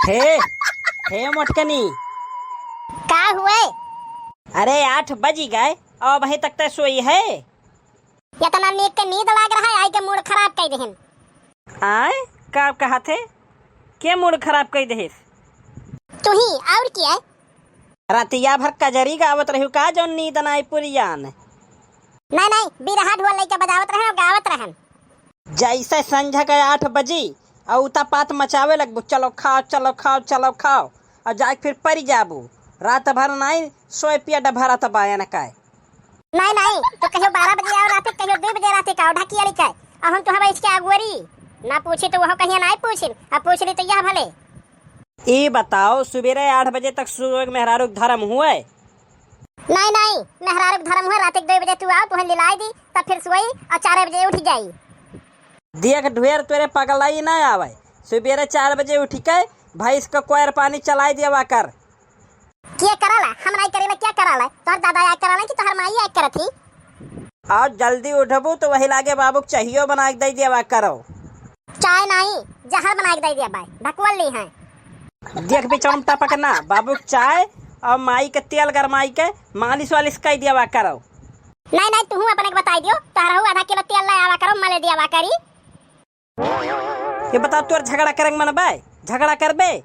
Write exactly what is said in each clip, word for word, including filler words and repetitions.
हे, हे मोटकनी। का हुए? अरे, आठ बजी गए, अउ अबहीं तक तै सोई है? एतना नीक के नींद लाग रहा है, आइके मूड खराब कइ देहिन। आय, का कहत है? के मूड खराब कइ देहिस? तुही, अउर के? रतिया भर कजरी गावत रहिउ का, जउन नींद नाई पुरियान? नाई, नाई, बिरहा ढोल लइके बजावत रहन अउ गावत रहन। जइसे संझा के आठ बजी अउ उतापात मचावे लगबू, "चलो खाओ, चलो खाओ, चलो खाओ," अउ जाइके फिर परि जाबू। रात भर नाई सोए पिया डभरत बायन काय। नाई, नाई, तो कहियो बारह बजे आओ राती, कहियो दुइ बजे राती का, ढकिया लिखाए। अउ हम तुहा बैठ के अगोरी। ना पूछी तो वह कहिया नाई पूछिन, अब पूछ ली तो यह भले। ई बताओ, सुबेरे आठ बजे तक सोए के मेहरारू के धरम हुए? नाई, नाई, मेहरारू के धरम हुए, राती के दुइ बजे तू आओ, तुहे लिलाई दी, तब फिर सोई अउ चार बजे उठ जाई। देख ढेर तोरे पगलाई ना आवे, सुबेरे चार बजे उठिके भैंस के कोयर पानी चलाइ देवा कर। के कराला? हम नाई करेला, के कराला? तोहर दादा आय कराला कि तोहर माई आय करत ही? अउ जल्दी उठबू तो वही लागे बाबू के चाहियो बनाइके दइ देवा करो। चाय नाई, जहर बनाइके दइ देबा, ढकवल ली है। देख बिचौम टपक ना, बाबू के चाय अउ माई के तेल गरमाइके मालिश वालिश कइ देवा करो। नाई, नाई, तुहू अपने के बताइ दियो, तोहरहू आधा किलो तेल ले आवा करो, मले देवा करी। ये बताओ, तोर झगड़ा करे के मन बा? झगड़ा करबे?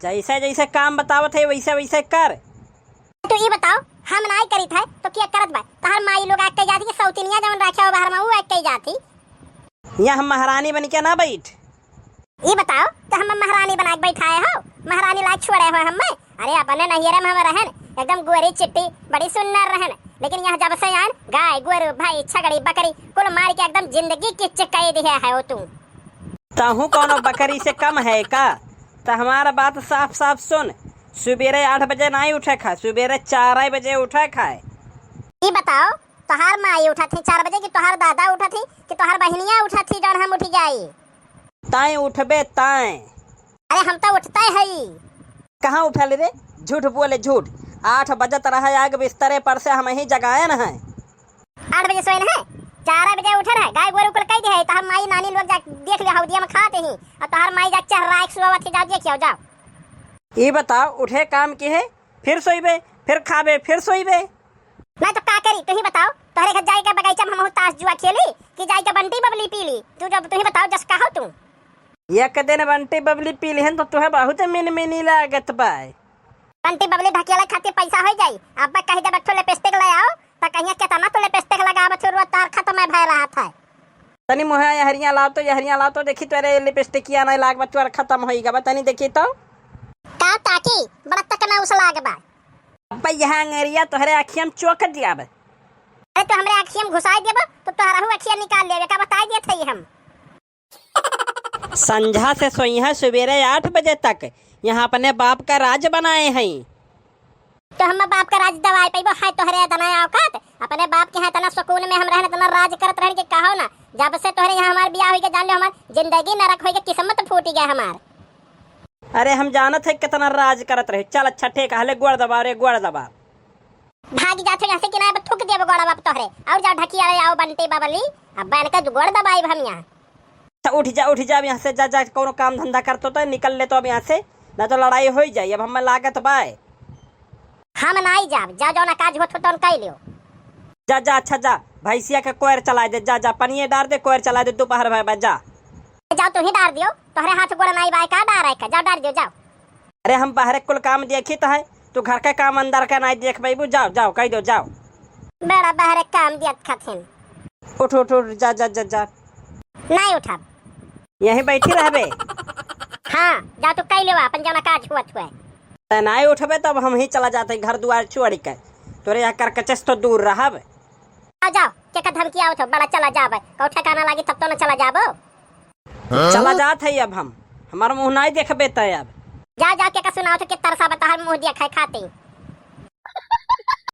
जइसे जइसे काम बतावत है, वइसे वइसे कर। तू ई बताओ, हम नाई करित है, तो के करत बा? तोहर माई लोग आके कइ जाती कि सौतिनिया जउन राखे हो बाहर में, ऊ आके कइ जाती। यहाँ हम महारानी बनिके ना बैठ। ई बताओ, तो हम महारानी बनाइके बैठाए हो? महारानी लायक छोड़े हो हमें? अरे, अपने नैहरे में हम रहन, एकदम गोरी चिट्टी, बड़ी सुन्नर रहन, लेकिन यहाँ जब से आन, गाय, गोरू, भैंस, छगड़ी, बकरी, कुल मारिके एकदम जिंदगी किच कइ दिहे हो तू। तहूँ कउनो बकरी से कम है का? त हमार बात साफ साफ सुन, सुबेरे आठ बजे नाई उठे खाए, सुबेरे चार बजे उठे खाए। ई बताओ, तोहार माई उठत ही चार बजे कि तोहार दादा उठत ही कि तोहार बहिनिया उठत ही जउन हम उठ जाई? ताई उठबे ताई। अरे हम तो उठते हई। कहाँ उठल रे? झूठ बोले झूठ। आठ बजत रहा आग बिस्तरे पर से हम ही जगायन है। आठ बजे सोए न है, चार बजे उठे रहे, गाय गोरू कुल कइ दे है, तोहार माई नानी लोग जा देख लिया, हौदिया में खाते ही, अउ तोहार माई जा चहराए के सुआवत ही, जाओ देखियो, जाओ। ई बताओ, उठे काम की है, फिर सोइबे, फिर खाबे, फिर सोइबे। नाहीं तो का करी, तुही बताओ, तोहरे घर जाइके बगइचा में हमहू ताश जुआ खेली कि जाइके बंटी बबली पी ली? तू जब, तुही बताओ, जस कहो तू। एक दिन बंटी बबली पी लिहन तो तुहे बहुत मिनमिनी लागत बा। बंटी बबली ढकेले खातिर पैसा होइ जाई, अब कहि दे बठो लिपस्टिक ले आओ, त कहिया केतना तो लिपस्टिक लगावत हो, रोज तार खत्म भय रहत है। तनी मुहे यहरिया लाव तो, यहरिया लाव तो, देखी तोरे लिपस्टिकिया नहीं लाग बा, तोर खत्म होई गवा, तनी देखी तो। का ताकी, बड़ा तकना उस लाग बा। अब्बा यहाँ अंगरिया तोहरे अखिया में चोक दियाब। अरे तो हमरे अखिया में घुसाई देबो तो तोहरहू अखिया निकाल लेबे का, बताई देत हई हम। संझा से सोइहे सुबेरे आठ बजे तक, यहाँ अपने बाप का राज बनाए हई। तो हम बाप का राज दबाए पइबो है तोहरे इतना औकात? अपने बाप के यहाँ इतना सुकून में हम रहन, इतना राज करत रहन कि कहो ना। जब से तोहरे यहाँ हमार बियाह होइके जान लो हमार जिंदगी नरक होइके किस्मत फूटी गए हमार। अरे हम जानत है कितना राज करत रहे। चल अच्छा ठीक है, ले गोड़ दबा रे, गोड़ दबा। भाग जात हो यहाँ से कि ना, अब थूक देब गोड़ बाप तोहरे। और जाओ ढकिया ले आओ बंटी बबली, अब बन के गोड़ दबाई हम यहाँ। अच्छा उठ जा, उठ जा अब यहाँ से, जा, जा, कौनो काम धंधा करतो तो निकल ले तो अब यहाँ से, ना तो लड़ाई होई जाई, अब हमें लागत बाय। हम नाई जाब, जा जौन काज होत हो तौन कई लियो। जा, जा, अच्छा जा, भैंसिया के कोयर चलाए दे, जा, जा, पनिये डार दे, कोयर चलाए दे, दोपहर भय बा, जा। जाओ तू ही डार दियो, तोहरे हाथ गोड़ नाई बाय का डार है का, जाओ डार दियो, जाओ। अरे हम बाहरे कुल काम देखी तो है, तू घर का काम अंदर का नाई देख बैबू, जाओ, जाओ, कह दो, जाओ। बड़ा बाहरे काम दियत खथिन। उठ, उठ, उठ, जा, जा, जा, जा। नाई उठब। यहीं बैठी रहबे? हाँ, जा तू कई लेवा अपन जौना काज हुआ छुए। तै नाई उठबे तब हम ही चला जाते घर दुआर छोड़ के। तोरे यहाँ करकचस तो दूर रहब। आ जाओ, के का धमकी आवत हो, बड़ा चला जाबे। कौ ठिकाना लागी तब तो न चला जाबो। चला जात है अब हम, हमार मुँह नाई देखबे तै अब। जा, जा, के का सुनावत हो, के तरसा बता हर मुँह दिया खाए खाते।